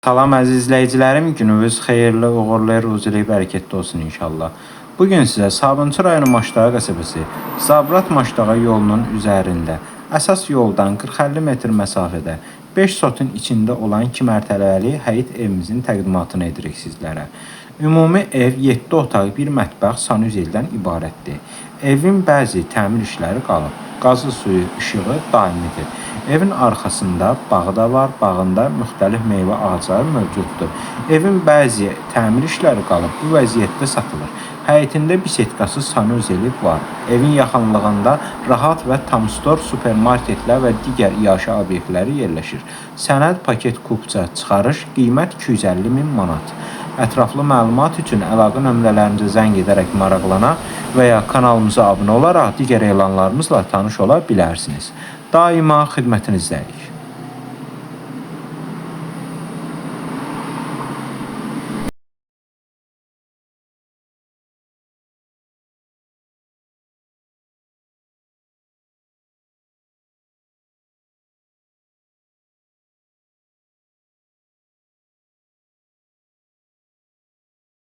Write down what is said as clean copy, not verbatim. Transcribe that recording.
Salam əziz izləyicilərim, gününüz xeyirli, uğurlu, ruzili, bərəkətli olsun inşallah. Bugün sizə Sabunçu rayonu Maşdağa qəsəbəsi, Zabrat Maşdağa yolunun üzərində, əsas yoldan 40-50 metr məsafədə 5 sotun içində olan 2 mərtəbəli həyət evimizin təqdimatını edirik sizlərə. Ümumi ev 7 otaq, 1 mətbəx, sanuzeldən ibarətdir. Evin bəzi təmir işləri qalıb. Qazı, suyu, işığı daimidir. Evin arxasında bağı da var. Bağında müxtəlif meyvə ağacları mövcuddur. Evin bəzi təmir işləri qalıb. Bu vəziyyətdə satılır. Həyətində bisetkası, sanuzeli var. Evin yaxınlığında rahat və tamstor supermarketlər və digər iaşə obyektləri yerləşir. Sənəd, paket, kupça, çıxarış, qiymət 250 min manat. Ətraflı məlumat üçün əlaqə nömrələrimizə zəng edərək maraqlana və ya kanalımıza abunə olaraq digər elanlarımızla tanış ola bilərsiniz. Daima xidmətinizdəyik.